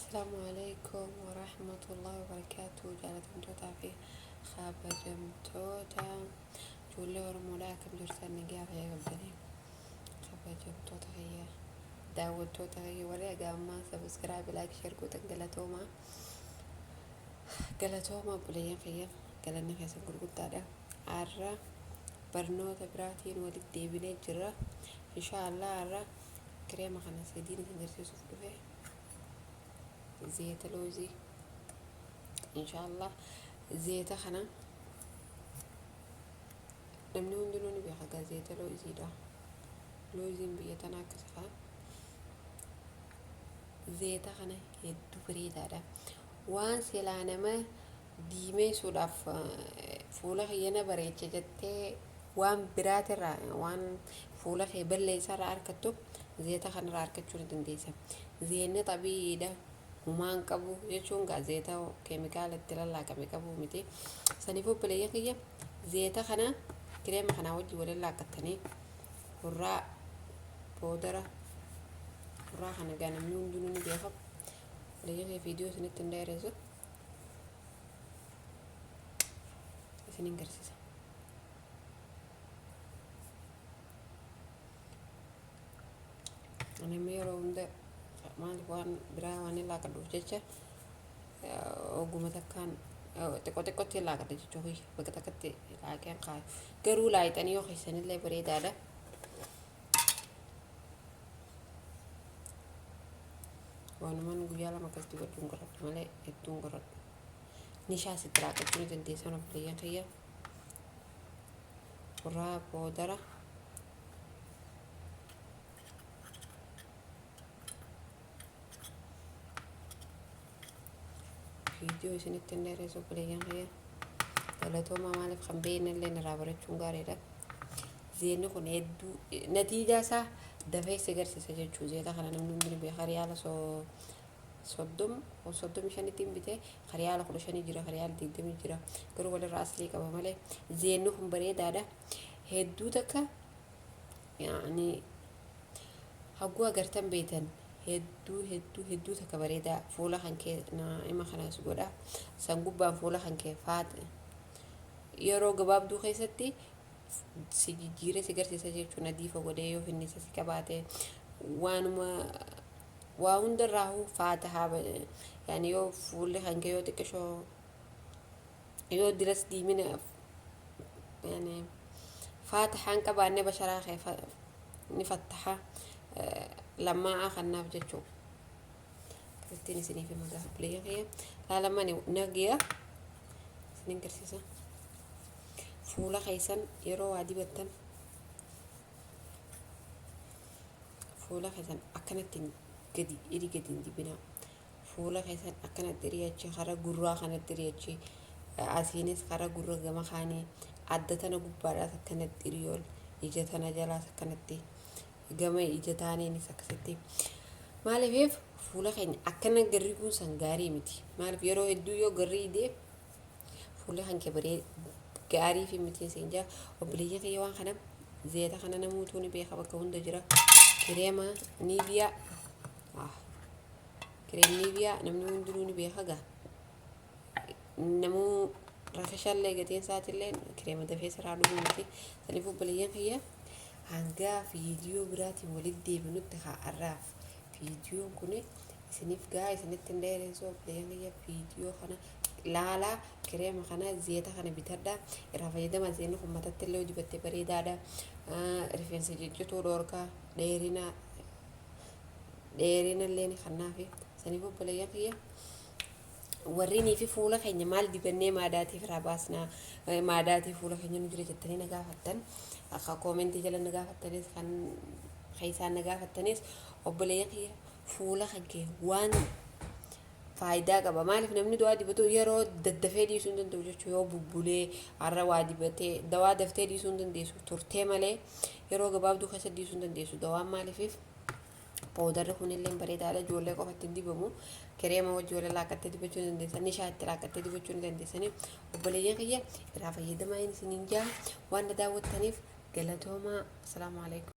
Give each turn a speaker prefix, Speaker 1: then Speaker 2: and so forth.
Speaker 1: Assalaamu alaikum warahmatullahi wabarakaatu. Jaalatamtootaa fi kabajamtoota ijoollee Oromoodhaa, akkam jirtan? Nagaa fayyaa qabdanii? Kabajamtoota kiyya, daawwattoota kiyya, warri haga ammaa subscribe, like, share gootan, galatoomaa, galatoomaa. Obboleeyyan kiyya, galanni keessan gurguddaadha. Har'a barnoota biraatiin walitti deebinee jirra, insha Allah. Har'a kireema kana sadiin isin garsiisuuf dhufe, zeeta loozii, insha Allah. Zeeta kana namni hundinuu ni beeka gaa, zeeta looziidha. Looziin biyya tanaa akkas kaa. Zeeta kana hedduu bareedaadha. Waan silaa nama diimeessuudhaaf fuula kiyya na bareecha jettee waan biraatirraa, waan fuula kee balleessarraa argattu, zeeta kanarraa argachuu ni dandeessa. Zeenni xabii'iidha. Humaan qabu jechuun gaa zeeta keemikaala itti lallaaqame qabu miti. Saniif obboleeyyan kiyya, zeeta kana kireema kanaa wajjin waliin laaqqattanii, hurraa poodara, hurraa kana gaa namni hundinuu ni beeka. Obboleeyyan kiyya, viidiyoo isinitti hin dheeressu, isinin garsiisa. Ani amma yeroo hunda maaliif waan biraa waan hin laaqadhuuf jecha oguma takkaan xiqqoo xiqqootti hin laaqadha jechuu kiyya. Bakka takkatti laaqeen kaayu. Garuu laayixanii yoo keessanillee bareedaadha. Waanumaan guyyaa 2 akkas dibadhuun godhadhu malee hedduun godhadhu. Nishaas itti laaqachuu ni dandeessan, obboleeyyan kiyya. Hurraa poodara. Viidiyoo isinitti hin dheeressu, obboleeyyan kiyya. Galatoomaa. Maaliif kan beekne illee irraa barachuun gaariidha. Zeenni kun hedduu natiijaa isaa dafee si agarsiisa jechuudha. Zeeta kana namni hundi ni beeka. Riyaala 30, 35tti hin bitee. Riyaala 15 jira, riyaala 20 jira. Garuu walirraa aslii qaba malee. Zeenni kun bareedaadha. Hedduu takka yaani hagguu agartan beektan, hedduu hedduu hedduu takka bareedaa. Fuula kan kee naa'ima kanas godha. San gubbaan fuula kan kee faata yeroo gabaabduu keessatti si jijjiiree si garsiisa jechuun, adiifa godhee yoo finnisa si qabaate, waanuma waa hundarraahuu faatahaa. Yaani yoo fuulli kan kee yoo xiqqishoo yoo diras diimina, yaani faatahaan qabaanne, basharaa kee ni fattaha, lammaa'aa kannaaf jechuu. Ittiin isiniif hima gaafa obboleeyyan kiyya laalamani nagiya isinin garsiisa. Fuula keessan yeroo waa dibattan, fuula keessan akkanatti gadi iri gadi hin dibinaa. Fuula keessan akkanatti riyachi, kara gurraa kanatti riyachi, asiinis kara gurra gama kaanii, adda tana gubbaadhaas akkanatti riyool, ija tana jalaas akkanatti, gama ija taaniinis akkasitti. Maaliif fuula keenya akkana garriguun san gaarii miti. Maaliif yeroo hedduu yoo garrii idee fuula kan kee baree gaarii fi miti siin jaa. Obboleeyyan kiyya, waan kana zeeta kana namuutuu ni beeka, bakka hunda jira. Kireema Nivea, kireem Nivea namni hundinuu ni beeka gaa. Namuu rakashallee gatiin isaatillee kireema dafee siraa dhumuu miti. Saniif obboleeyyan kiyya, hanga viidiyoo biraatiin walitti deebinutti, haa har'aaf viidiyoon kun isiniif gaa, isinitti hin dheeressu. Obboleeyyan kiyya, viidiyoo kana laalaa, kireema kana, zeeta kana bitadhaa, irraa fayyadamaa. Zeenni kun matatti illee dibattee bareedaadha. Rifeensa ciccituu dhoorkaa, dheerina dheerina illee ni kannaafi. Saniif obboleeyyan kiyya, warreenii fi fuula keenya maal dibannee maadaatiif irraa baasnaa, maadaatii fuula keenya nu jira jettanii na gaafattan, akka koomentii jala na gaafattanis, kan keessaan na gaafattanis, obboleeyyan kiyya, fuula kan kee waan faayidaa qaba. Maaliif namni du'aa dibatu yeroo daddafee dhiisuu hin danda'u jechuudha. Yoo bubbulee har'a waa dibatee, dawaa daftee dhiisuu hin dandeessu, turtee malee yeroo gabaabduu keessa dhiisuu hin dandeessu dawaan. Maaliifiif poodarri kunillee bareedaadha. Ijoollee qofatti hin dibamu. Kireema wajji wal laaqattee dibachuu ni dandeessan, nishaa itti laaqattee dibachuu ni dandeessanii. Obboleeyyan kiyya, irraa fayyadamaa isiniin jaa. Waan na daawwattaniif galatoomaa. Asalaamu alaikum.